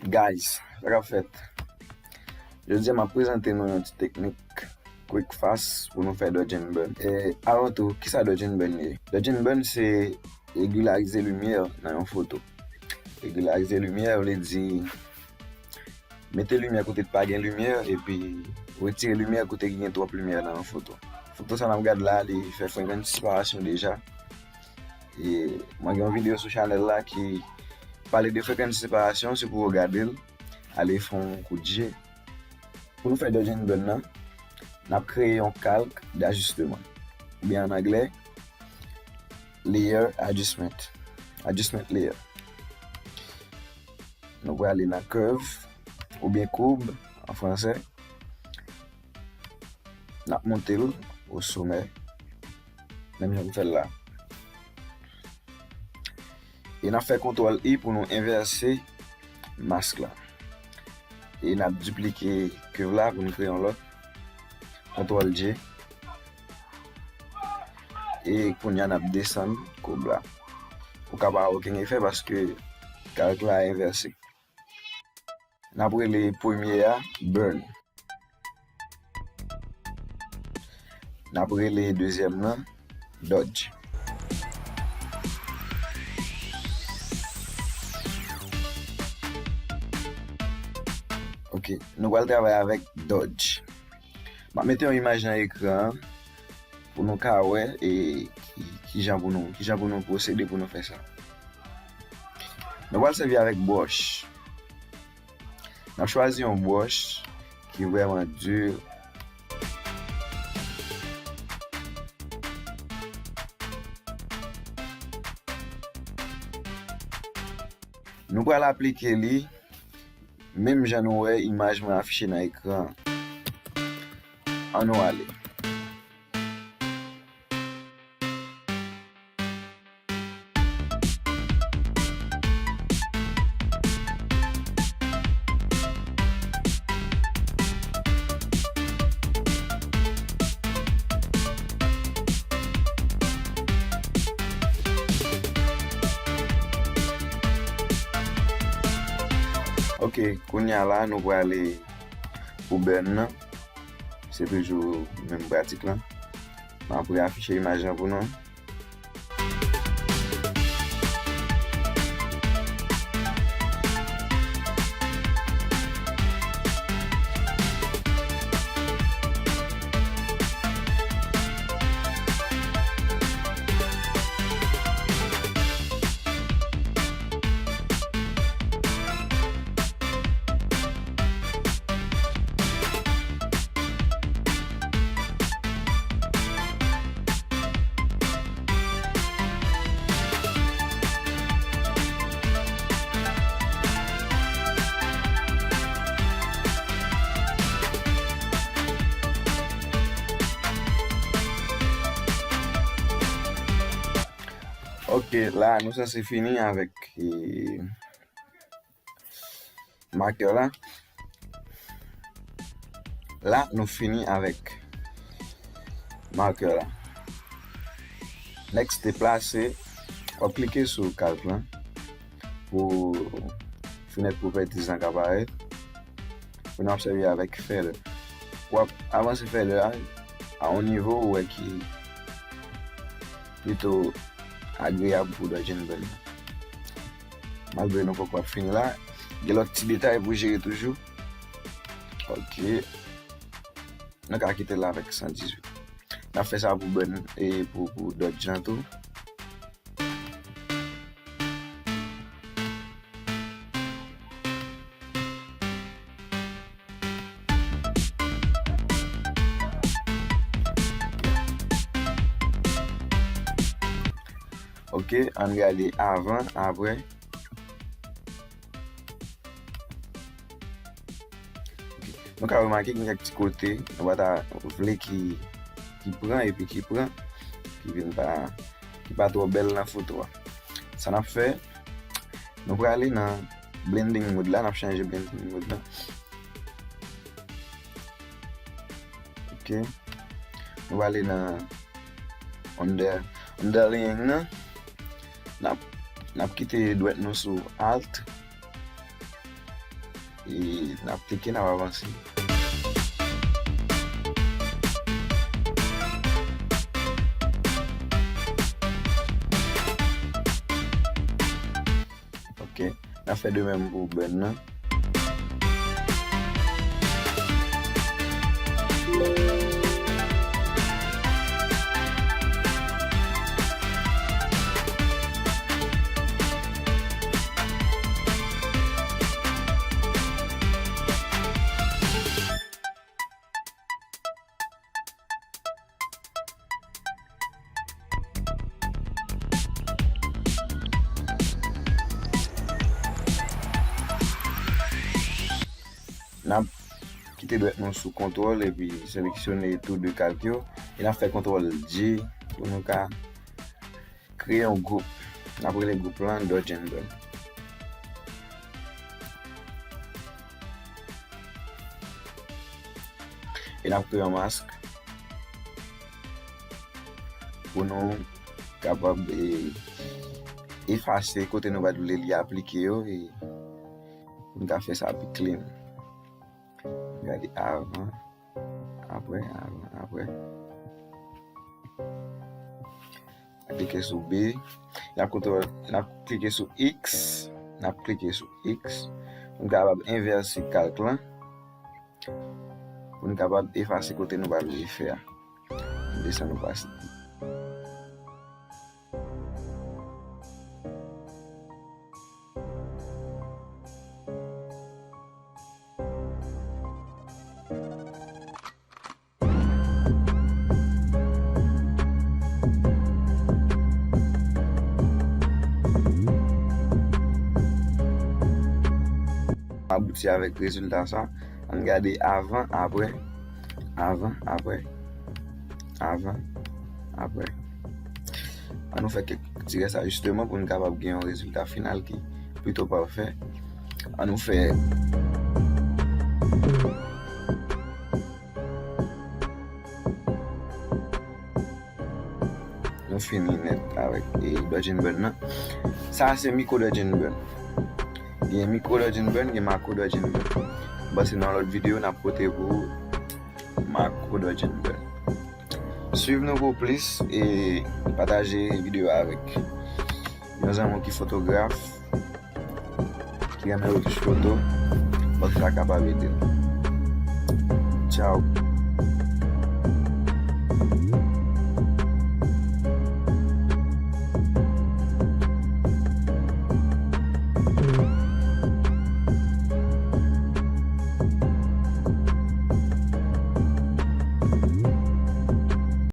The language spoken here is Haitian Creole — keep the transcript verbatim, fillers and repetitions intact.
Guys, sa k ap fèt? Jodi a, m ap prezante nou yon ti teknik quick fast pou nou fè dodge and burn. E, avan tou, kisa dodge and burn ye? Dodge and burn se regilarize limyè nan yon foto. Regilarize limyè vle di mete limyè kote k pa gen limyè epi retire limyè kote ki gen twòp limyè nan yon foto. Foto sa n ap gad la, li fè frekans separasyon deja. E mwen gen yon videyo sou chanèl la ki pale de frekans separasyon, se pou w gade l, ale fè yon kout je. Pou nou fè dodge and burn nan, n ap kreye yon kalk d'ajusteman, oubyen an anglè, layer adjustment, adjustment layer. Nou prale nan curve, oubyen koub, an fransè. N ap monte l o somè, menm jan nou fè l la. E n ap fè kontwòl I pou nou envèse mask la. E n ap diplike curve la pou nou kreye yon lòt. Kontwòl J. E kounye a n ap desann koub la. Ou ka pa wè okenn efè paske kalk la envèse. N ap rele premye a burn. N ap rele dezyèm nan dodge. Ok, nou pral travay avèk dodge. M ap mete yon imaj nan ekran an pou nou ka wè e ki, kijan pou nou, kijan pou nou pwosede pou nou fè sa. Nou pral sèvi avèk bwòch. N ap chwazi yon bwòch ki vrèman di. Nou pral aplike li menm jan nou wè imaj mwen afiche nan ekran an. Ann nou ale. Ok, kounye a la, nou prale pou burn nan. Se toujou menm pratik lan. M ap reafiche imaj lan pou nou. Ok, la nou sanse fini avèk, eh, makè la. La, nou fini avèk makè la. Next step la, se w ap klike sou kalk lan pou fenèt properties lan ka parèt. Pou nou ap sèvi avèk feather. W ap avanse feather a a yon nivo ou wè ki plito agreyab pou dodge and burn. Malgre nou poko ap fini la, gen lòt ti detay pou jere toujou. Ok. Nou ka kite l avèk san dizuit. N ap fè sa pou burn e pou, pou dodge lan tou. Ok, ann gade avan, apre. Ok. Nou ka remake gen kèk ti kote nou pa ta vle ki, ki pran epi ki pran, ki vin pa, ki pa twò bèl nan foto a. Sa n ap fè, nou prale nan blending mode la, n ap chanje blending mode la. Ok. Nou prale nan under, underlaying nan. N ap, n ap kite dwèt nou sou alt. E n ap klike, n ap avanse. Ok, n ap fè de menm pou bèn nan. N ap kite dwèt nou sou kontwòl epi seleksyone tou de kalk yo. E n ap fè kontwòl J pou nou ka kreye yon gwoup. N ap rele gwoup lan Dodge and Burn. E n ap kreye yon mask pou nou kapab, e, efase kote nou pa t vle li aplike yo, e pou n ka fè sa pi clean. Gade avan, apre, avan, apre. N ap klike sou B. N ap kontwòl, n ap klike sou X. N ap klike sou X. Pou n kapab envèse kalk lan. Pou n kapab efase kote nou pa vle fè a. Desann nou pase. Abouti avèk rezilta sa. Ann gade avan, apre. Avan, apre. Avan, apre. Ann nou fè kèk ti rès ajisteman pou n kapab gen yon rezilta final ki plito pafè. Ann nou fè Nou fini nèt avèk, e, Dodge and Burn nan. Sa a se mikwo Dodge and Burn. Gen mikwo Dodge and Burn, gen makwo Dodge and Burn. Bon, se nan lòt videyo n ap pote pou makwo Dodge and Burn. Swiv nou pou plis e pataje videyo avèk yon zanmi w ki fotograf, ki renmen retouch foto, paske sa kapab ede l. Tchao.